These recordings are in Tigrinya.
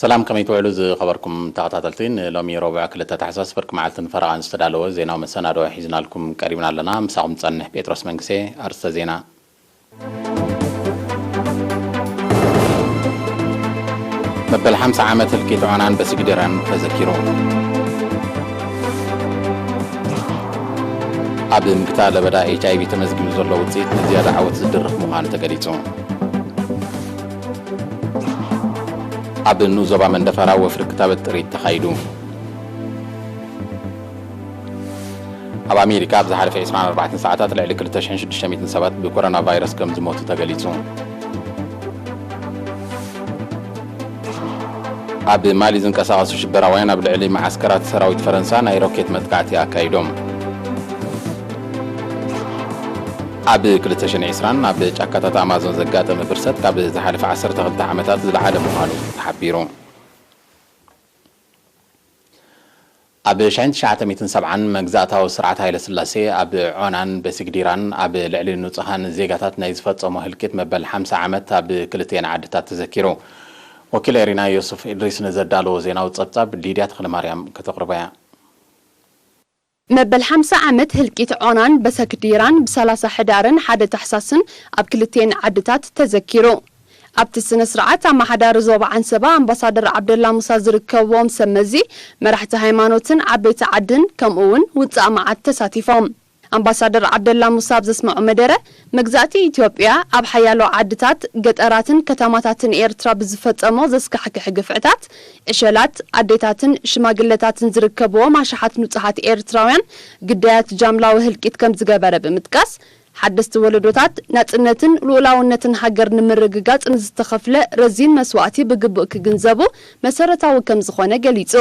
ሰላም፣ ከመይ ትውዕሉ ዝኸበርኩም ተኸታተልቲ? ንሎሚ ረቡዕ ክልተ ታሕሳስ ፍርቂ መዓልትን ፈረቓን ዝተዳለወ ዜናዊ መሰናድኦ ሒዝናልኩም ቀሪብና ኣለና። ምሳኹም ጸንሕ ጴጥሮስ መንግሴ። ኣርእስተ ዜና። መበል ሓምሳ ዓመት ህልቂት ዖናን በሲግዲራን ተዘኪሩ። ኣብ ምግታእ ለበዳ ኤች ኣይ ቪ ተመዝጊቡ ዘሎ ውጽኢት ንዝያዳ ዓወት ዝድርኽ ምዃኑ ተገሊጹ። ኣብ ንኡስ ዞባ መንደፈራ ወፍሪ ክታበት ጥሪት ተኻይዱ። ኣብ ኣሜሪካ ኣብ ዝሓለፈ ዕስራን ኣርባዕተን ሰዓታት ልዕሊ ክልተ ሽሕን ሽዱሽተ ሚእትን ሰባት ብኮሮና ቫይረስ ከም ዝሞቱ ተገሊጹ። ኣብ ማሊ ዝንቀሳቐሱ ሽበራውያን ኣብ ልዕሊ መዓስከራት ሰራዊት ፈረንሳ ናይ ሮኬት መጥቃዕቲ ኣካይዶም። ኣብ ክልተ ሽሕን ዕስራን ኣብ ጫካታት ኣማዞን ዘጋጠመ ብርሰት ካብ ዝሓለፈ ዓሰርተ ክልተ ዓመታት ዝለዓለ ምዃኑ ተሓቢሩ። ኣብ ሽሕን ትሽዓተ ሚእትን ሰብዓን መግዛእታዊ ስርዓት ሃይለ ስላሴ ኣብ ዖናን በሲግዲራን ኣብ ልዕሊ ንጹሃን ዜጋታት ናይ ዝፈጸሞ ህልቂት መበል ሓምሳ ዓመት ኣብ ክልቲኤን ዓድታት ተዘኪሩ። ወኪል ኤሪና ዮሱፍ ኢድሪስ ንዘዳለዎ ዜናዊ ጸብጻብ ሊድያ ተኽለማርያም ከተቕርቦ እያ። መበል ሓምሳ ዓመት ህልቂት ዖናን በሰክዲራን ብሰላሳ ሕዳርን ሓደ ታሕሳስን ኣብ ክልቲኤን ዓድታት ተዘኪሩ። ኣብቲ ስነ ስርዓት ኣመሓዳሪ ዞባ ዓንሰባ ኣምባሳደር ዓብደላ ሙሳ ዝርከብዎም ሰብ መዚ፣ መራሕቲ ሃይማኖትን ዓበይቲ ዓድን ከምኡ እውን ውጻእ መዓት ተሳቲፎም። ኣምባሳደር ዓብደላ ሙሳ ኣብ ዘስምዖ መደረ፣ መግዛእቲ ኢትዮጵያ ኣብ ሓያሎ ዓድታት፣ ገጠራትን ከተማታትን ኤርትራ ብዝፈጸሞ ዘስካሕክሕ ግፍዕታት፣ ዕሸላት ኣዴታትን ሽማግለታትን ዝርከብዎም ኣሽሓት ንጹሃት ኤርትራውያን ግዳያት ጃምላዊ ህልቂት ከም ዝገበረ ብምጥቃስ፣ ሓደስቲ ወለዶታት ናጽነትን ልኡላውነትን ሃገር ንምርግጋጽ ንዝተኸፍለ ረዚን መስዋእቲ ብግቡእ ክግንዘቡ መሰረታዊ ከም ዝኾነ ገሊጹ።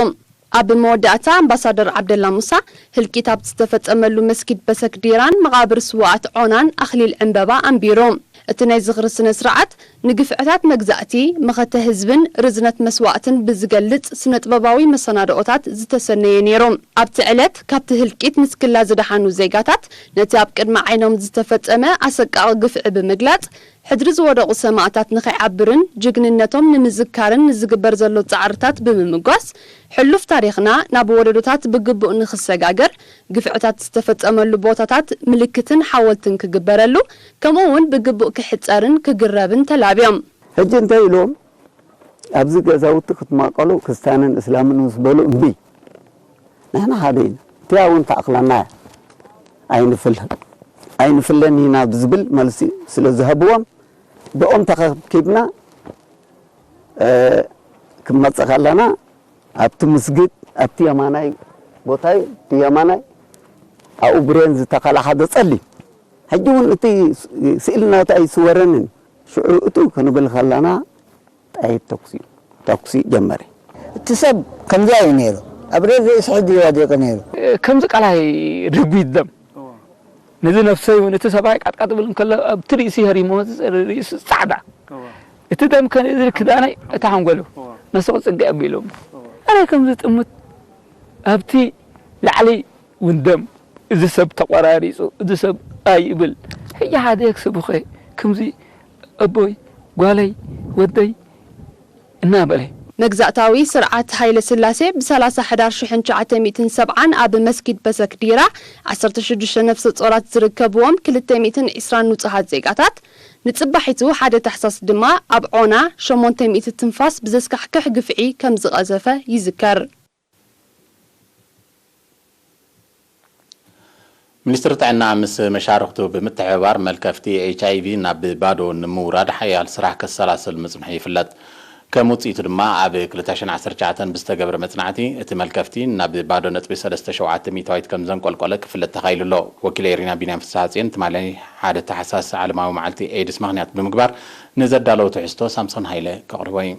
ኣብ መወዳእታ ኣምባሳደር ዓብደላ ሙሳ ህልቂት ኣብ ዝተፈጸመሉ መስጊድ በሰክዲራን መቓብር ስዉኣት ዖናን ኣኽሊል ዕምበባ ኣንቢሩ። እቲ ናይ ዝኽሪ ስነ ስርዓት ንግፍዕታት መግዛእቲ፣ መኸተ ህዝብን ርዝነት መስዋእትን ብዝገልጽ ስነ ጥበባዊ መሰናድኦታት ዝተሰነየ ነይሩ። ኣብቲ ዕለት ካብቲ ህልቂት ንስክላ ዝደሓኑ ዜጋታት ነቲ ኣብ ቅድሚ ዓይኖም ዝተፈጸመ ኣሰቃቒ ግፍዒ ብምግላጽ፣ ሕድሪ ዝወደቑ ሰማእታት ንኸይዓብርን ጅግንነቶም ንምዝካርን ንዝግበር ዘሎ ጻዕርታት ብምምጓስ፣ ሕሉፍ ታሪኽና ናብ ወለዶታት ብግቡእ ንኽሰጋገር፣ ግፍዕታት ዝተፈጸመሉ ቦታታት ምልክትን ሓወልትን ክግበረሉ፣ ከምኡ እውን ብግቡእ ክሕጸርን ክግረብን ተላብዮም። ሕጂ እንታይ ኢሎም? ኣብዚ ገዛውቲ ክትማቀሉ፣ ክስታንን እስላምን ምስ በሉ እምቢ። ንሕና ሓደ ኢና። እቲኣ እውን ተኣኽለና እያ። ኣይንፍለ-፣ ኣይንፍለን ኢና ብዝብል መልሲ ስለ ዝሃብዎም፣ ብኦም ተኸብኪብና፣ እ፣ ክንመጽእ ከለና፣ ኣብቲ ምስጊድ፣ ኣብቲ የማናይ ቦታይ፣ እቲ የማናይ፣ ኣብኡ ብሬን ዝተኸለ ሓደ ጸሊም። ሕጂ እውን እቲ ስ-፣ ስእሊ ናቱ ኣይስወረንን። ሽዑ እቱ ክንብል ከለና፣ ጥይት ተኩሲ፣ ተኩሲ ጀመረ። እቲ ሰብ ከምዚ እዩ ነይሩ። ኣብ ርእሲ ሕጂ ይወደቀ ነይሩ። ከምዚ ቃላይ ርጉድ ደም። እዎ። ነዚ ነፍሰይ እውን እቲ ሰብኣይ ቃጥቃጥ ብል እንከሎ ኣብቲ ርእሲ ይህሪሞ፣ ርእሲ ጻዕዳ። እዎ። እቲ ደም ከ ነዚ ክዳነይ፣ እታ ሓንጎሉ። እዎ። ነስቑ ጽግዕ ኣቢሎም። እዎ። ኣረ ከምዚ ጥምት ኣብቲ ላዕሊ እውን ደም። እዚ ሰብ ተቆራሪጹ፣ እዚ ሰብ ኣይብል። ሕጂ ሓደ ክስብኸ ከምዚ ኣቦይ፣ ጓለይ፣ ወደይ እናበለ። መግዛእታዊ ስርዓት ሃይለ ስላሴ ብሰላሳ ሕዳር ሽሕን ትሽዓተ ሚእትን ሰብዓን ኣብ መስጊድ በሰክዲራ ዓሰርተ ሽዱሽተ ነፍሰ ጾራት ዝርከብዎም ክልተ ሚእትን ዕስራን ንጹሃት ዜጋታት፣ ንጽባሒቱ ሓደ ታሕሳስ ድማ ኣብ ዖና ሸሞንተ ሚእቲ ትንፋስ ብዘስካሕክሕ ግፍዒ ከም ዝቐዘፈ ይዝከር። ሚኒስትሪ ጥዕና ምስ መሻርኽቱ ብምትሕብባር መልከፍቲ ኤች ኣይ ቪ ናብ ባዶ ንምውራድ ሓያል ስራሕ ከሰላስል ምጽንሑ ይፍለጥ። ከም ውጽኢቱ ድማ ኣብ ክልተ ሽሕን ዓሰርተ ትሽዓተን ብዝተገብረ መጽናዕቲ እቲ መልከፍቲ ናብ ባዶ ነጥቢ ሰለስተ ሸውዓተ ሚእታዊት ከም ዘንቆልቆለ ክፍለጥ ተኻኢሉ ኣሎ። ወኪል ኤሪና ቢንያም ፍስሓጽዮን ትማሊ ሓደ ታሕሳስ ዓለማዊ መዓልቲ ኤድስ ምኽንያት ብምግባር ንዘዳለዎ ትሕዝቶ ሳምሶን ሃይለ ከቕርቦ እዩ።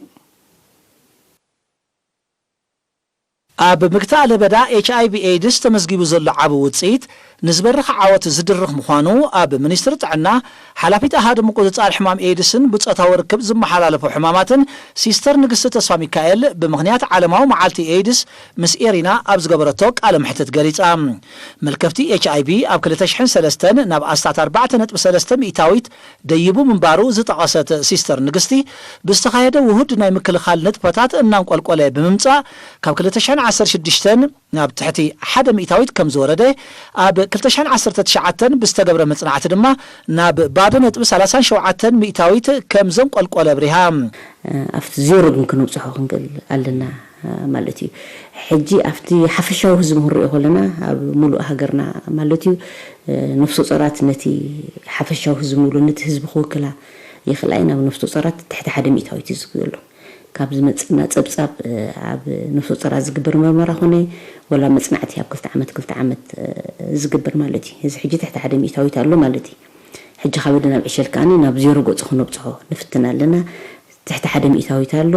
ኣብ ምግታእ ለበዳ ኤች ኣይ ቪ ኤድስ ተመዝጊቡ ዘሎ ዓቢ ውጽኢት፣ ንዝበርኽ ዓወት ዝድርኽ ምዃኑ ኣብ ሚኒስትሪ ጥዕና ሓላፊት ኣሃዱ ምቁጽጻር ሕማም ኤድስን ብጾታዊ ርክብ ዝመሓላለፉ ሕማማትን ሲስተር ንግስቲ ተስፋ ሚካኤል ብምኽንያት ዓለማዊ መዓልቲ ኤድስ ምስ ኤሪና ኣብ ዝገበረቶ ቃለ መሕትት ገሊጻ። መልከፍቲ ኤች ኣይ ቪ ኣብ ክልተ ሽሕን ሰለስተን ናብ ኣስታት ኣርባዕተ ነጥቢ ሰለስተ ሚእታዊት ደይቡ ምንባሩ ዝጠቐሰት ሲስተር ንግስቲ፣ ብዝተኻየደ ውሁድ ናይ ምክልኻል ንጥፈታት እናንቆልቆለ ብምምጻእ ካብ ክልተ ሽሕን ዓሰርተ ሽዱሽተን ናብ ትሕቲ ሓደ ሚእታዊት ከም ዝወረደ፣ ኣብ ክልተ ሽሕን ዓሰርተ ትሽዓተን ብዝተገብረ መጽናዕቲ ድማ ናብ ባዶ ነጥቢ ሰላሳን ሸውዓተን ሚእታዊት ከም ዘንቆልቆለ ኣብሪሃ። ኣብቲ ዜሮ ግን ክነብጽሖ ክንክእል ኣለና ማለት እዩ። ሕጂ ኣብቲ ሓፈሻዊ ህዝቢ ክንሪኦ ከለና ኣብ ሙሉእ ሃገርና ማለት እዩ፣ ነፍሰ ጾራት ነቲ ሓፈሻዊ ህዝቢ ንብሎ ነቲ ህዝቢ ክውክላ ይኽእላ እየን። ኣብ ነፍሰ ጾራት ትሕቲ ሓደ ሚእታዊት እዩ ዝግሎ። ካብ ዝመጽእና ጸብጻብ ኣብ ነፍሰ ጾራት ዝግበር መርመራ ኮነ ወላ መጽናዕቲ ኣብ ክልተ ዓመት ክልተ ዓመት ዝግበር ማለት እዩ። እዚ ሕጂ ትሕቲ ሓደ ሚእታዊት ኣሎ ማለት እዩ። ሕጂ ካብ ወደ ናብ ዕሸል ከኣ ናብ ዜሮ ገጹ ክነብጽሖ ንፍትን ኣለና። ትሕቲ ሓደ ሚእታዊት ኣሎ።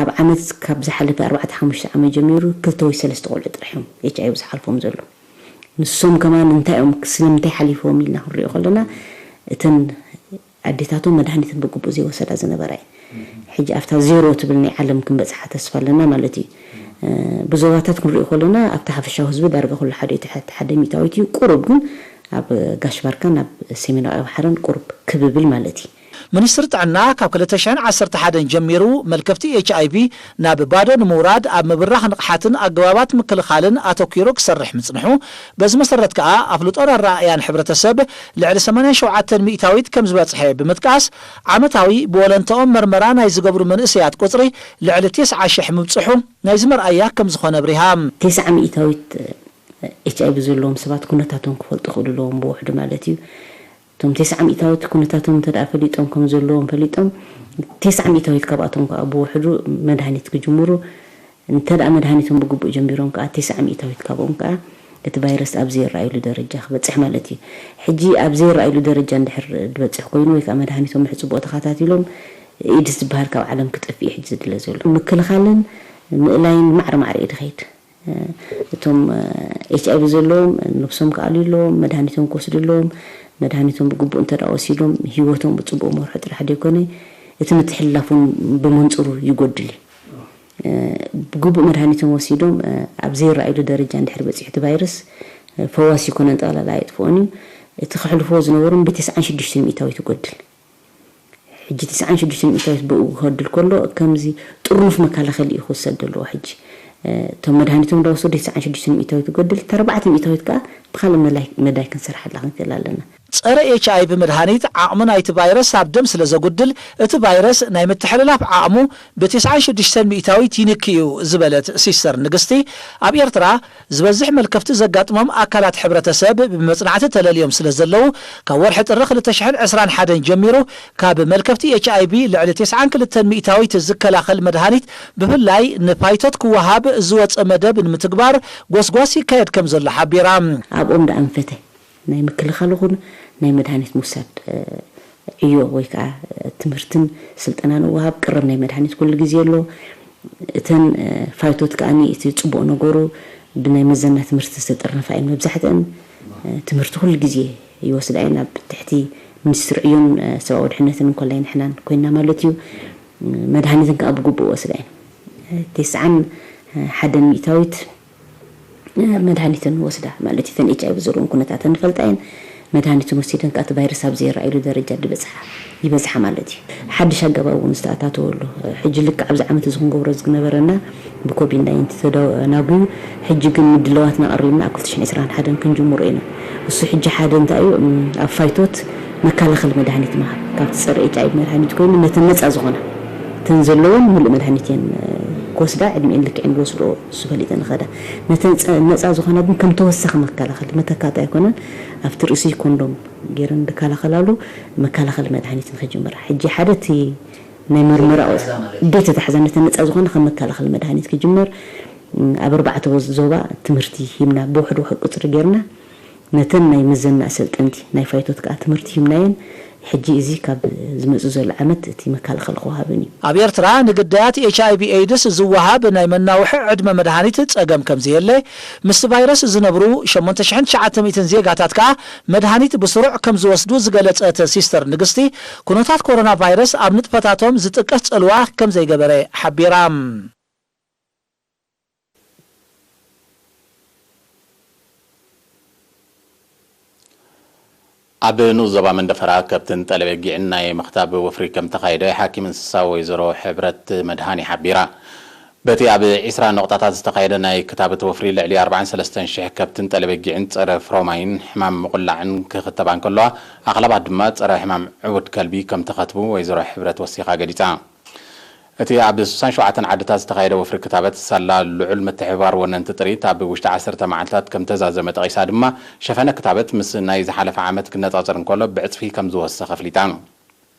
ኣብ ዓመት ካብ ዝሓለፈ ኣርባዕተ ሓሙሽተ ዓመት ጀሚሩ ክልተ ወይ ሰለስተ ቆልዑ ጥራሕ እዮም ኤች ኣይ ቪ ዝሓልፎም ዘሎ። ንሶም ከማን እንታይ እዮም፣ ስለምንታይ ሓሊፎም ኢልና ክንሪኦ ከለና እተን ኣዴታቶም መድሃኒትን ብግቡእ ዘይወሰዳ ዝነበራ እዩ። ሕጂ ኣብታ ዜሮ ትብል ናይ ዓለም ክንበጽሓ ተስፋ ኣለና ማለት እዩ። ብዞባታት ክንሪኦ ከለና ኣብቲ ሓፈሻዊ ህዝቢ ዳርጋ ኩሉ ሓደ ትሕቲ ሓደ ሚእታዊት እዩ። ቁሩብ ግን ኣብ ጋሽ ባርካን ኣብ ሰሜናዊ ኣብሓረን ቁሩብ ክብብል ማለት እዩ። ሚኒስትሪ ጥዕና ካብ ክልተ ሽሕን ዓሰርተ ሓደን ጀሚሩ መልከፍቲ ኤች ኣይ ቪ ናብ ባዶ ንምውራድ ኣብ ምብራኽ ንቕሓትን ኣገባባት ምክልኻልን ኣተኲሩ ክሰርሕ ምጽንሑ፣ በዚ መሰረት ከኣ ኣፍልጦን ኣረኣእያን ሕብረተሰብ ልዕሊ ሰማንያን ሸውዓተን ሚእታዊት ከም ዝበጽሐ ብምጥቃስ፣ ዓመታዊ ብወለንተኦም መርመራ ናይ ዝገብሩ መንእሰያት ቁጽሪ ልዕሊ ተስዓ ሽሕ ምብጽሑ ናይዚ መርኣያ ከም ዝኾነ ኣብሪሃ። ተስዓ ሚእታዊት ኤች ኣይ ቪ ዘለዎም ሰባት ኩነታቶም ክፈልጡ ክኽእሉ ኣለዎም ብውሕዱ ማለት እዩ። እቶም ተስዓ ሚእታዊት ኩነታቶም እንተ ደኣ ፈሊጦም ከም ዘለዎም ፈሊጦም፣ ተስዓ ሚእታዊት ካብኣቶም ከኣ ብውሕዱ መድሃኒት ክጅምሩ፣ እንተ ደኣ መድሃኒቶም ብግቡእ ጀሚሮም ከኣ፣ ተስዓ ሚእታዊት ካብኦም ከኣ እቲ ቫይረስ ኣብ ዘይረኣዩሉ ደረጃ ክበጽሕ ማለት እዩ። ሕጂ ኣብ ዘይረኣዩሉ ደረጃ እንድሕር ዝበጽሕ ኮይኑ ወይ ከኣ መድሃኒቶም ብሕጽቦ ተኸታቲሎም፣ ኤድስ ዝበሃል ካብ ዓለም ክጠፍእ እዩ ሕጂ ዝድለ ዘሎ። ምክልኻልን ምእላይን ማዕረ ማዕረ እዩ ዝኸይድ። እቶም ኤች ኣይ ቪ ዘለዎም ነብሶም ክኣልዩ ኣለዎም፣ መድሃኒቶም ክወስዱ ኣለዎም። መድሃኒቶም ብግቡእ እንተ ደኣ ወሲዶም፣ ህይወቶም ብጽቡቕ መርሑ ጥራሕ ዘይኮነ፣ እቲ ምትሕልላፍ እውን ብመንጽሩ ይጎድል እዩ። ብግቡእ መድሃኒቶም ወሲዶም፣ ኣብ ዘይረኣዩሉ ደረጃ እንድሕር በጺሑ እቲ ቫይረስ፣ ፈዋሲ ይኮነን፣ ጠቕላላ ኣየጥፍኦን እዩ። እቲ ከሕልፍዎ ዝነበሮም ብተስዓን ሽዱሽተን ሚእታዊት ይጎድል። ሕጂ ተስዓን ሽዱሽተን ሚእታዊት ብኡ ክኸድል ከሎ፣ ከምዚ ጥርኑፍ መከላኸሊ እዩ ክውሰድ ዘለዎ። ሕጂ፣ እ፣ እቶም መድሃኒቶም እንዳወሰዱ ተስዓን ሽዱሽተን ሚእታዊት ይጎድል፣ እታ ኣርባዕተ ሚእታዊት ከኣ ብኻልእ መላይ-፣ መዳይ ክንሰርሓላ ክንክእል ኣለና። ጸረ ኤች ኣይ ቪ መድሃኒት ዓቕሚ ናይቲ ቫይረስ ኣብ ደም ስለ ዘጉድል፣ እቲ ቫይረስ ናይ ምትሕልላፍ ዓቕሙ ብተስዓን ሽዱሽተን ሚእታዊት ይንኪ እዩ ዝበለት ሲስተር ንግስቲ፣ ኣብ ኤርትራ ዝበዝሕ መልከፍቲ ዘጋጥሞም ኣካላት ሕብረተሰብ ብመጽናዕቲ ተለልዮም ስለ ዘለዉ፣ ካብ ወርሒ ጥሪ ክልተ ሽሕን ዕስራን ሓደን ጀሚሩ ካብ መልከፍቲ ኤች ኣይ ቪ ልዕሊ ተስዓን ክልተን ሚእታዊት ዝከላኸል መድሃኒት ብፍላይ ንፋይቶት ክወሃብ ዝወጸ መደብ ንምትግባር ጎስጓስ ይካየድ ከም ዘሎ ሓቢራ። ኣብኦም ደኣ ኣንፈተ ናይ ምክልኻል ይኹን ናይ መድሃኒት ምውሳድ፣ እ፣ ዕዮ ወይ ከዓ፣ እ፣ ትምህርትን ስልጠናን እወሃብ። ቅርብ ናይ መድሃኒት ኩሉ ግዜ ኣሎ። እተን፣ እ፣ ፋይቶት ከኣኒ እቲ ጽቡቕ ነገሩ ብናይ መዘና ትምህርቲ ዝተጠርነፋ እየን መብዛሕትአን። እ፣ ትምህርቲ ኩሉ ግዜ ይወስዳ እየን። ኣብ ትሕቲ ሚኒስትሪ ዕዮን፣ እ፣ ሰብኣዊ ድሕነትን እንኮላይ ንሕናን ኮይንና ማለት እዩ። እ፣ መድሃኒትን ከዓ ብግቡእ ወስዳ እየን። እ፣ ተስዓን፣ እ፣ ሓደን ሚእታዊት መድሃኒተን ወስዳ ማለት እዩ። እተን ኤች ኣይ ቪ ዘለውን ኩነታተን ንፈልጣ እየን። መድሃኒተን ወሲደን ከኣ እቲ ቫይረስ ኣብ ዘይረኣየሉ ደረጃ ዝበጽሓ፣ ይበጽሓ ማለት እዩ። ሓድሽ ኣገባብ እውን ዝተኣታተወ ኣሎ። ሕጂ ልክዕ ኣብዚ ዓመት እዚ ክንገብሮ ዝነበረና ብኮቪድ ናይንቲን ተደናጒዩ፣ ሕጂ ግን ምድላዋትና ኣቐሪብና ኣብ ክልተ ሽሕን ዕስራን ሓደን ክንጅምሮ ኢና። እሱ ሕጂ ሓደ እንታይ እዩ፣ እም፣ ኣብ ፋይቶት መከላኸሊ መድሃኒት ምሃብ። ካብቲ ጸረ ኤች ኣይ ቪ መድሃኒት ኮይኑ ነተን ነጻ ዝኾና፣ እተን ዘለወን ምሉእ መድሃኒት እየን፣ እ፣ ክወስዳ፣ ዕድሚኤን ልክዕን ዝወስድኦ እሱ ፈሊጠን ንኸዳ። ነተን ጸ-፣ ነጻ ዝኾና ግን ከም ተወሳኺ መከላኸሊ፣ መተካእታ ኣይኮነን። ኣብቲ ርእሲ ኮንዶም ገይረን ዝከላኸላሉ መከላኸሊ መድሃኒት ንኽጅምራ። ሕጂ ሓደ እቲ ናይ መርመራ ቤት ተታሕዛ ነተን ነጻ ዝኾና ከም መከላኸሊ መድሃኒት ክጅመር፣ እም፣ ኣብ ኣርባዕተ ወዝ-፣ ዞባ ትምህርቲ ሂምና ብውሕድ ውሕድ ቁጽሪ ገይርና ነተን ናይ መዘና ኣሰልጠንቲ ናይ ፋይቶት ከኣ ትምህርቲ ሂምናየን። ሕጂ እዚ ካብ ዝመጽእ ዘሎ ዓመት እቲ መከላኸሊ ክወሃበን እዩ። ኣብ ኤርትራ ንግዳያት ኤች ኣይ ቪ ኤድስ ዝወሃብ ናይ መናውሒ ዕድመ መድሃኒት ጸገም ከምዘየለ፣ ምስቲ ቫይረስ ዝነብሩ ሸሞንተ ሽሕን ትሽዓተ ሚእትን ዜጋታት ከኣ መድሃኒት ብስሩዕ ከምዝወስዱ ዝገለጸት ሲስተር ንግስቲ፣ ኩነታት ኮሮና ቫይረስ ኣብ ንጥፈታቶም ዝጥቀስ ጽልዋ ከምዘይገበረ ሓቢራ። ኣብ ንኡስ ዞባ መንደፈራ ከብትን ጠለበጊዕን ናይ ምኽታብ ወፍሪ ከም ተኻየደ ሓኪም እንስሳ ወይዘሮ ሕብረት መድሃኒ ሓቢራ። በቲ ኣብ ዒስራ ነቑጣታት ዝተኻየደ ናይ ክታበት ወፍሪ ልዕሊ ኣርባዓን ሰለስተን ሽሕ ከብትን ጠለበጊዕን ጸረ ፍሮማይን ሕማም ምቑላዕን ክኽተባ እንከለዋ፣ ኣኽላባት ድማ ጸረ ሕማም ዕቡድ ከልቢ ከም ተኸትቡ ወይዘሮ ሕብረት ወሲኻ ገሊጻ። እቲ ኣብ ስሳን ሸውዓተን ዓድታት ዝተኻየደ ወፍሪ ክታበት ሳላ ልዑል ምትሕብባር ወነንቲ ጥሪት ኣብ ውሽጢ ዓሰርተ መዓልታት ከም ተዛዘመ ጠቒሳ ድማ፣ ሸፈነ ክታበት ምስ ናይ ዝሓለፈ ዓመት ክነጻጸር እንከሎ ብዕጽፊ ከም ዝወሰኸ ኣፍሊጣ።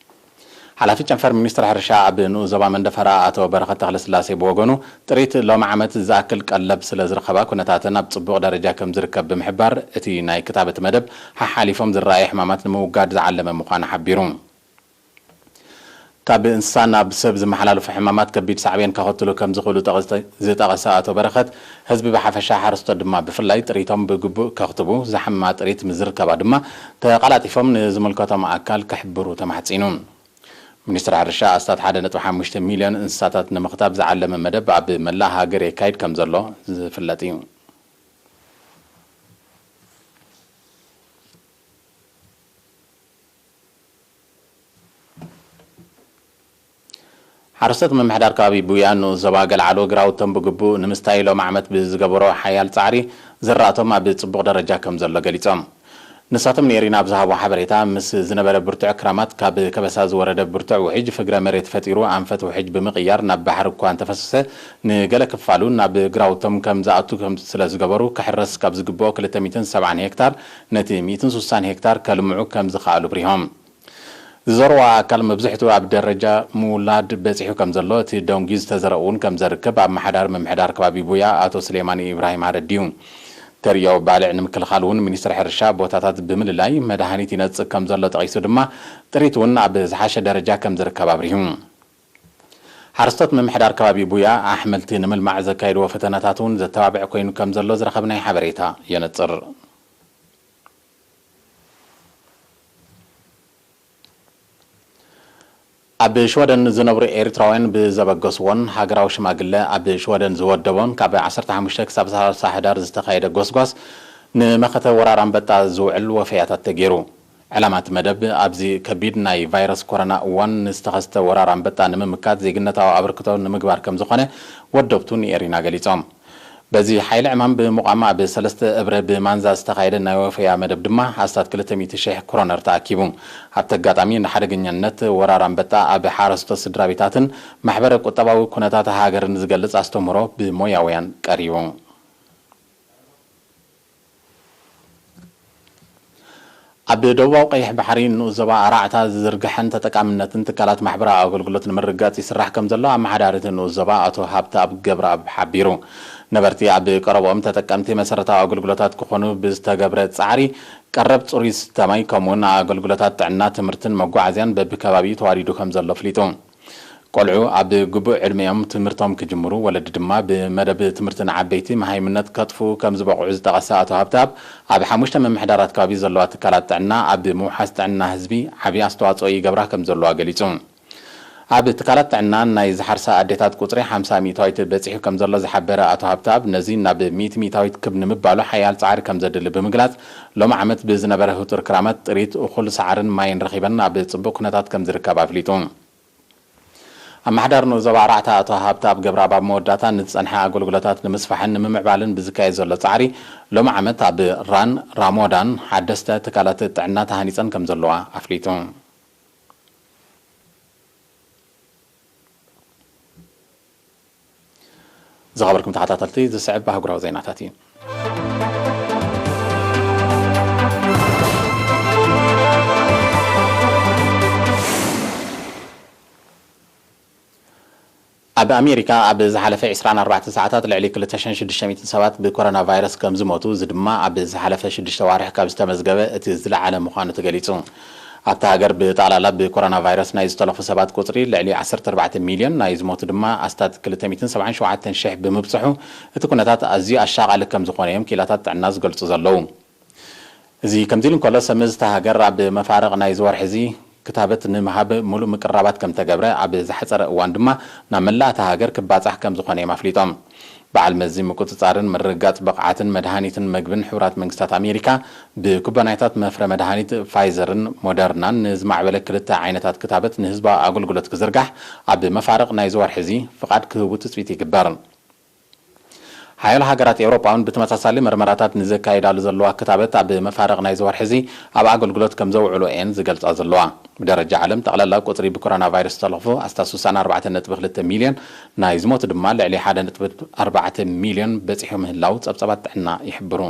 ሓላፊ ጨንፈር ሚኒስትሪ ሕርሻ ኣብ ንኡስ ዞባ መንደፈራ ኣቶ በረኸት ተኽለስላሴ ብወገኑ፣ ጥሪት ሎሚ ዓመት ዝኣክል ቀለብ ስለ ዝረኸባ ኩነታተን ኣብ ጽቡቕ ደረጃ ከም ዝርከብ ብምሕባር፣ እቲ ናይ ክታበት መደብ ሓሓሊፎም ዝረኣዩ ሕማማት ንምውጋድ ዝዓለመ ምዃኑ ሓቢሩ። ካብ እንስሳ ናብ ሰብ ዝመሓላለፉ ሕማማት ከቢድ ሳዕቤን ከኸትሉ ከም ዝኽእሉ ዝጠቐሰ ኣቶ በረኸት፣ ህዝቢ ብሓፈሻ ሓረስቶት ድማ ብፍላይ ጥሪቶም ብግቡእ ከኽትቡ፣ ዝሓማ ጥሪት ምስ ዝርከባ ድማ ተቐላጢፎም ንዝምልከቶም ኣካል ክሕብሩ ተማሕጺኑ። ሚኒስትሪ ሕርሻ ኣስታት ሓደ ነጥቢ ሓሙሽተ ሚልዮን እንስሳታት ንምኽታብ ዝዓለመ መደብ ኣብ መላእ ሃገር የካይድ ከም ዘሎ ዝፍለጥ እዩ። ሓረስቶት ምምሕዳር ከባቢ ቡያ ንኡስ ዞባ ገልዓሎ ግራውቶም ብግቡእ ንምስታይ ሎም ዓመት ብዝገበሮ ሓያል ጻዕሪ ዝራእቶም ኣብ ጽቡቕ ደረጃ ከም ዘሎ ገሊጾም። ንሳቶም ንኤሪና ኣብ ዝሃቦ ሓበሬታ፣ ምስ ዝነበረ ብርቱዕ ክራማት ካብ ከበሳ ዝወረደ ብርቱዕ ውሕጅ ፍግረ መሬት ፈጢሩ ኣንፈት ውሕጅ ብምቕያር ናብ ባሕሪ እኳ እንተፈሰሰ ንገለ ክፋሉ ናብ ግራውቶም ከም ዝኣቱ ስለ ዝገበሩ ክሕረስ ካብ ዝግብኦ ክልተ ሚእትን ሰብዓን ሄክታር ነቲ ሚእትን ሱሳን ሄክታር ከልምዑ ከም ዝኸኣሉ ኣብሪሆም። ዝዘርዋ ኣካል መብዝሕቱ ኣብ ደረጃ ምውላድ በጺሑ ከም ዘሎ እቲ ደንጉዩ ዝተዘርእ እውን ከም ዘርክብ ኣመሓዳሪ ምምሕዳር ከባቢ ቡያ ኣቶ ስሌማን ኢብራሂም ኣረዲኡ። ተርእዮ ባልዕ ንምክልኻል እውን ሚኒስትሪ ሕርሻ ቦታታት ብምልላይ መድሃኒት ይነጽግ ከም ዘሎ ጠቒሱ ድማ ጥሪት እውን ኣብ ዝሓሸ ደረጃ ከም ዝርከብ ኣብሪሁ። ሓረስቶት ምምሕዳር ከባቢ ቡያ ኣሕምልቲ ንምልማዕ ዘካየድዎ ፈተነታት እውን ዘተባብዕ ኮይኑ ከም ዘሎ ዝረኸብናዮ ሓበሬታ የነጽር። ኣብ ሽወደን ዝነብሩ ኤርትራውያን ብዘበገስዎን ሃገራዊ ሽማግለ ኣብ ሽወደን ዝወደቦን ካብ ዓሰርተ ሓሙሽተ ክሳብ ሰላሳ ሕዳር ዝተኻየደ ጎስጓስ ንመኸተ ወራር ኣንበጣ ዝውዕል ወፈያታት ተገይሩ። ዕላማ እቲ መደብ ኣብዚ ከቢድ ናይ ቫይረስ ኮሮና እዋን ንዝተኸስተ ወራር ኣንበጣ ንምምካት ዜግነታዊ ኣበርክቶ ንምግባር ከም ዝኾነ ወደብቱ ንኤሪና ገሊጾም። በዚ ሓይሊ ዕማም ብምቋም ኣብ ሰለስተ እብረ ብማንዛ ዝተኻየደ ናይ ወፈያ መደብ ድማ ኣስታት ክልተ ሚእቲ ሽሕ ክሮነር ተኣኪቡ። ኣብቲ ኣጋጣሚ ንሓደገኛነት ወራር ኣንበጣ ኣብ ሓረስቶት ስድራቤታትን ማሕበረ ቁጠባዊ ኩነታት ሃገርን ዝገልጽ ኣስተምህሮ ብሞያውያን ቀሪቡ። ኣብ ደቡባዊ ቀይሕ ባሕሪ ንኡስ ዞባ ኣራዕታ ዝዝርግሐን ተጠቃምነትን ትካላት ማሕበራዊ ኣገልግሎት ንምርግጋጽ ይስራሕ ከም ዘሎ ኣመሓዳሪ እቲ ንኡስ ዞባ ኣቶ ሃብተኣብ ገብረኣብ ሓቢሩ። ነበርቲ ኣብ ቀረብኦም ተጠቀምቲ መሰረታዊ ኣገልግሎታት ክኾኑ ብዝተገብረ ጻዕሪ ቀረብ ጽሩይ ዝስተ ማይ ከምኡውን ኣገልግሎታት ጥዕና፣ ትምህርትን መጓዓዝያን በብከባቢኡ ተዋዲዱ ከም ዘሎ ኣፍሊጡ። ቆልዑ ኣብ ግቡእ ዕድሚኦም ትምህርቶም ክጅምሩ፣ ወለዲ ድማ ብመደብ ትምህርቲ ንዓበይቲ መሃይምነት ከጥፍኡ ከም ዝበቕዑ ዝጠቐሰ ኣቶ ሃብተኣብ፣ ኣብ ሓሙሽተ ምምሕዳራት ከባቢ ዘለዋ ትካላት ጥዕና ኣብ ምውሓስ ጥዕና ህዝቢ ዓብዪ ኣስተዋፅኦ ይገብራ ከም ዘለዋ ገሊፁ። ኣብ ትካላት ጥዕና ናይ ዝሓርሳ ኣዴታት ቁፅሪ ሓምሳ ሚእታዊት በፂሑ ከም ዘሎ ዝሓበረ ኣቶ ሃብተኣብ፣ ነዚ ናብ ሚእቲ ሚእታዊት ክብ ንምባሉ ሓያል ፃዕሪ ከም ዘድሊ ብምግላፅ፣ ሎሚ ዓመት ብዝነበረ ህጡር ክራማት ጥሪት እኹል ሳዕርን ማይን ረኺበን ኣብ ፅቡቕ ኩነታት ከም ዝርከባ ኣፍሊጡ። ኣመሓዳሪ ንኡስ ዞባ ኣራዕታ ኣቶ ሃብተኣብ ገብረኣብ ኣብ መወዳእታ ንዝጸንሐ ኣገልግሎታት ንምስፋሕን ንምምዕባልን ብዝካየድ ዘሎ ጻዕሪ ሎሚ ዓመት ኣብ ራን ራሞዳን ሓደስተ ትካላት ጥዕና ተሃኒጸን ከምዘለዋ ኣፍሊጡ። ዝኸበርኩም ተኸታተልቲ፣ ዝስዕብ ኣህጉራዊ ዜናታት እዩ። ኣብ ኣሜሪካ ኣብ ዝሓለፈ ዕስራን ኣርባዕተን ሰዓታት ልዕሊ ክልተ ሽሕን ሽዱሽተ ሚእትን ሰባት ብኮሮና ቫይረስ ከም ዝሞቱ፣ እዚ ድማ ኣብ ዝሓለፈ ሽዱሽተ ዋርሕ ካብ ዝተመዝገበ እቲ ዝለዓለ ምዃኑ ተገሊጹ። ኣብታ ሃገር ብጠቕላላ ብኮሮና ቫይረስ ናይ ዝተለፉ ሰባት ቁጽሪ ልዕሊ ዓሰርተ ኣርባዕተ ሚልዮን፣ ናይ ዝሞቱ ድማ ኣስታት ክልተ ሚእትን ሰብዓን ሸውዓተን ሽሕ ብምብጽሑ፣ እቲ ኩነታት ኣዝዩ ኣሻቓሊ ከም ዝኾነ እዮም ክኢላታት ጥዕና ዝገልጹ ዘለዉ። እዚ ከምዚ ኢሉ እንከሎ፣ ሰምዝ እታ ሃገር ኣብ መፋርቕ ናይዚ ወርሒ እዚ ክታበት ንምሃብ ሙሉእ ምቅርራባት ከም ተገብረ፣ ኣብ ዝሓጸረ እዋን ድማ ናብ መላእ እታ ሃገር ክባጻሕ ከም ዝኾነ እዮም ኣፍሊጦም። በዓል መዚ ምቁጽጻርን ምርግጋጽ ብቕዓትን መድሃኒትን መግብን ሕቡራት መንግስታት ኣሜሪካ፣ ብኩባንያታት መፍረ መድሃኒት ፋይዘርን ሞደርናን ንዝማዕበለ ክልተ ዓይነታት ክታበት ንህዝባዊ ኣገልግሎት ክዝርጋሕ፣ ኣብ መፋርቕ ናይዚ ወርሒ እዚ ፍቓድ ክህቡ ትጽቢት ይግበር። ሓያሎ ሃገራት ኤውሮጳ እውን ብተመሳሳሊ መርመራታት ንዘካይዳሉ ዘለዋ ክታበት ኣብ መፋርቕ ናይዚ ወርሒ እዚ ኣብ ኣገልግሎት ከም ዘውዕሎ እየን ዝገልጻ ዘለዋ። ብደረጃ ዓለም፣ ጠቕላላ ቁጽሪ ብኮሮና ቫይረስ ዝተለኽፉ ኣስታት ስሳን ኣርባዕተን ነጥቢ ክልተ ሚልዮን፣ ናይ ዝሞቱ ድማ ልዕሊ ሓደ ነጥቢ ኣርባዕተ ሚልዮን በጺሑ ምህላው ጸብጻባት ጥዕና ይሕብሩ።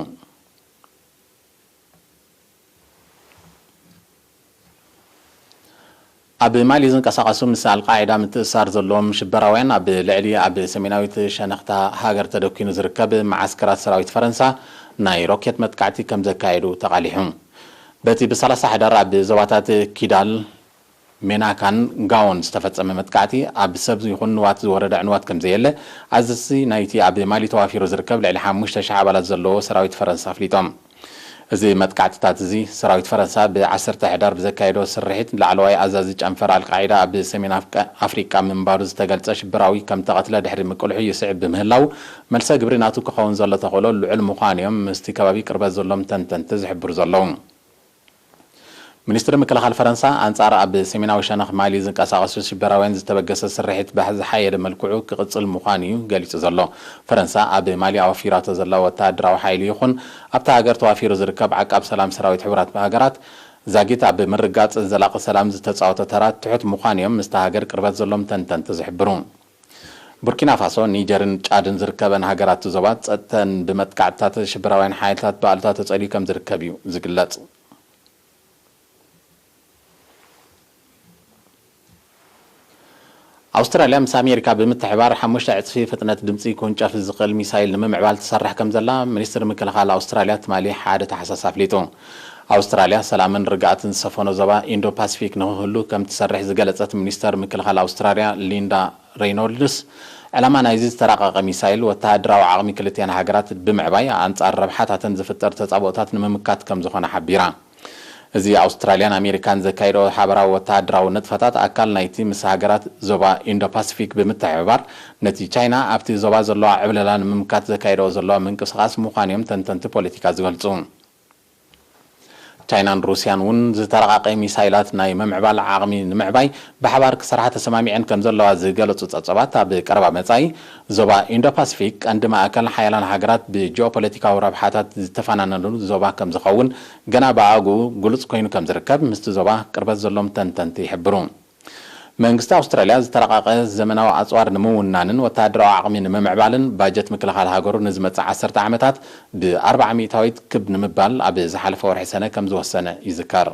ኣብ ማሊ ዝንቀሳቐሱ ምስ ኣልቃዒዳ ምትእስሳር ዘለዎም ሽበራውያን ኣብ ልዕሊ ኣብ ሰሜናዊት ሸነኽታ ሃገር ተደኪኑ ዝርከብ መዓስከራት ሰራዊት ፈረንሳ ናይ ሮኬት መጥቃዕቲ ከም ዘካየዱ ተቓሊሑ። በቲ ብሰላሳ ሕዳር ኣብ ዞባታት ኪዳል፣ ሜናካን ጋዎን ዝተፈጸመ መጥቃዕቲ፣ ኣብ ሰብ ይኹን ንዋት ዝወረደ ዕንዋት ከም ዘየለ፣ ኣዘዝቲ ናይቲ ኣብ ማሊ ተዋፊሩ ዝርከብ ልዕሊ ሓሙሽተ ሽሕ ኣባላት ዘለዎ ሰራዊት ፈረንሳ ኣፍሊጦም። እዚ መጥቃዕትታት እዚ፣ ሰራዊት ፈረንሳ ብዓሰርተ ሕዳር ብዘካየዶ ስርሒት፣ ላዕለዋይ ኣዛዚ ጨንፈር ኣልቃዒዳ ኣብ ሰሜን ኣፍቃ-፣ ኣፍሪቃ ምንባሩ ዝተገልጸ ሽበራዊ ከም ተቐትለ ድሕሪ ምቅልሑ ይስዕብ ብምህላው፣ መልሰ ግብሪ ናቱ ክኸውን ዘሎ ተኽእሎ ልዑል ምዃኑ እዮም ምስቲ ከባቢ ቅርበት ዘሎም ተንተንቲ ዝሕብሩ ዘለዉ። ሚኒስትሪ ምክልኻል ፈረንሳ፣ ኣንጻር ኣብ ሰሜናዊ ሸነኽ ማሊ ዝንቀሳቐሱ ሽበራውያን ዝተበገሰ ስርሒት ብዝሓየለ መልክዑ ክቕጽል ምዃኑ እዩ ገሊጹ ዘሎ። ፈረንሳ ኣብ ማሊ ኣዋፊራቶ ዘላ ወተሃደራዊ ሓይሊ ይኹን ኣብታ ሃገር ተዋፊሩ ዝርከብ ዓቃብ ሰላም ሰራዊት ሕቡራት ሃገራት፣ ዛጊት ኣብ ምርጋጽ ዘላቒ ሰላም ዝተጻወቶ ተራ ትሑት ምዃኑ እዮም ምስታ ሃገር ቅርበት ዘሎም ተንተንቲ ዝሕብሩ። ቡርኪና ፋሶ፣ ኒጀርን ጫድን ዝርከበን ሃገራት ዞባ፣ ጸጥተን ብመጥቃዕትታት ሽበራውያን ሓይልታት ብኣሉታ ተጸልዩ ከም ዝርከብ እዩ ዝግለጽ። ኣውስትራልያ ምስ ኣሜሪካ ብምትሕባር ሓሙሽተ ዕጽፊ ፍጥነት ድምጺ ክውንጨፍ ዝኽእል ሚሳይል ንምምዕባል ትሰርሕ ከም ዘላ ሚኒስትሪ ምክልኻል ኣውስትራልያ ትማሊ ሓደ ታሕሳስ ኣፍሊጡ። ኣውስትራልያ ሰላምን ርግኣትን ዝሰፈኖ ዞባ ኢንዶ ፓሲፊክ ንክህሉ ከም ትሰርሕ ዝገለጸት ሚኒስተር ምክልኻል ኣውስትራልያ ሊንዳ ሬይኖልድስ፣ ዕላማ ናይዚ ዝተራቐቐ ሚሳይል ወተሃደራዊ ዓቕሚ ክልቲኣን ሃገራት ብምዕባይ ኣንጻር ረብሓታተን ዝፍጠር ተጻብኦታት ንምምካት ከም ዝኾነ ሓቢራ። እዚ ኣውስትራልያን ኣሜሪካን ዘካይዶ ሓበራዊ ወተሃደራዊ ንጥፈታት ኣካል ናይቲ ምስ ሃገራት ዞባ ኢንዶ ፓሲፊክ ብምትሕብባር ነቲ ቻይና ኣብቲ ዞባ ዘለዋ ዕብለላ ንምምካት ዘካይደኦ ዘለዋ ምንቅስቓስ ምዃኑ እዮም ተንተንቲ ፖለቲካ ዝገልጹ። ቻይናን ሩስያን እውን ዝተራቐቐ ሚሳይላት ናይ ምምዕባል ዓቕሚ ንምዕባይ ብሓባር ክሰርሓ ተሰማሚዐን ከም ዘለዋ ዝገለጹ ጸብጻባት፣ ኣብ ቀረባ መጻኢ ዞባ ኢንዶ ፓሲፊክ ቀንዲ ማእከል ሓያላን ሃገራት ብጂኦፖለቲካዊ ረብሓታት ዝተፈናነሉ ዞባ ከም ዝኸውን ገና ብኣግኡ ግሉጽ ኮይኑ ከም ዝርከብ ምስቲ ዞባ ቅርበት ዘሎም ተንተንቲ ይሕብሩ። መንግስቲ ኣውስትራልያ ዝተራቐቐ ዘመናዊ ኣጽዋር ንምውናንን ወተሃደራዊ ዓቕሚ ንምምዕባልን ባጀት ምክልኻል ሃገሩ ንዝመጽእ ዓሰርተ ዓመታት ብኣርባዓ ሚእታዊት ክብ ንምባል ኣብ ዝሓለፈ ወርሒ ሰነ ከም ዝወሰነ ይዝከር።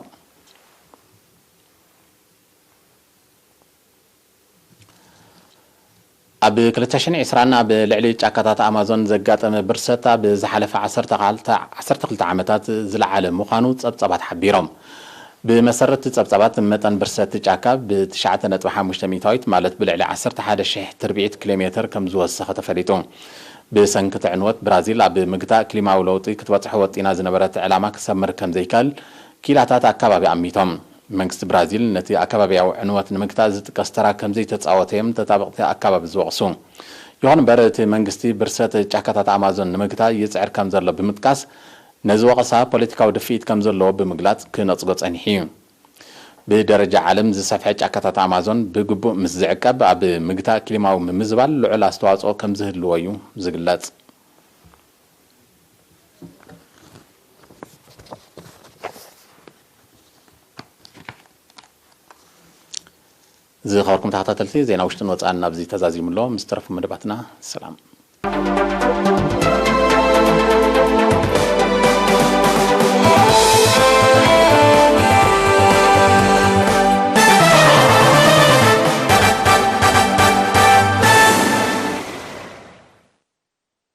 ኣብ ክልተ ሽሕን ዕስራን ኣብ ልዕሊ ጫካታት ኣማዞን ዘጋጠመ ብርሰት፣ ኣብ ዝሓለፈ ዓሰርተ ክልተ ዓመታት ዝለዓለ ምዃኑ ጸብጻባት ሓቢሮም። ብመሰረት ጸብጻባት፣ መጠን ብርሰት ጫካ ብ ትሽዓተ ነጥቢ ሓሙሽተ ሚእታዊት፣ ማለት ብልዕሊ ዓሰርተ ሓደ ሽሕ ትርብዒት ኪሎ ሜተር ከም ዝወሰኸ ተፈሊጡ። ብሰንኪ እቲ ዕንወት፣ ብራዚል ኣብ ምግታእ ክሊማዊ ለውጢ ክትበጽሖ ወጢና ዝነበረት ዕላማ ክሰምር ከም ዘይከል ክኢላታት ኣካባቢ ኣሚቶም። መንግስቲ ብራዚል ነቲ ኣካባቢያዊ ዕንወት ንምግታእ ዝጥቀስ ተራ ከም ዘይተጻወተ እዮም ተጣበቕቲ ኣካባቢ ዝወቕሱ። ይኹን እምበር፣ እቲ መንግስቲ ብርሰት ጫካታት ኣማዞን ንምግታእ ይጽዕር ከም ዘሎ ብምጥቃስ፣ ነዚ ወቐሳ ፖለቲካዊ ድፍኢት ከም ዘለዎ ብምግላጽ ክነጽጎ ጸኒሑ እዩ። ብደረጃ ዓለም ዝሰፍሐ ጫካታት ኣማዞን ብግቡእ ምስ ዝዕቀብ፣ ኣብ ምግታእ ክሊማዊ ምምዝባል ልዑል ኣስተዋጽኦ ከም ዝህልዎ እዩ ዝግለጽ። ዝኸበርኩም ተኸታተልቲ፣ ዜና ውሽጥን ወጻእን ናብዚ ተዛዚሙ ኣሎ። ምስ ተረፉ መደባትና ሰላም።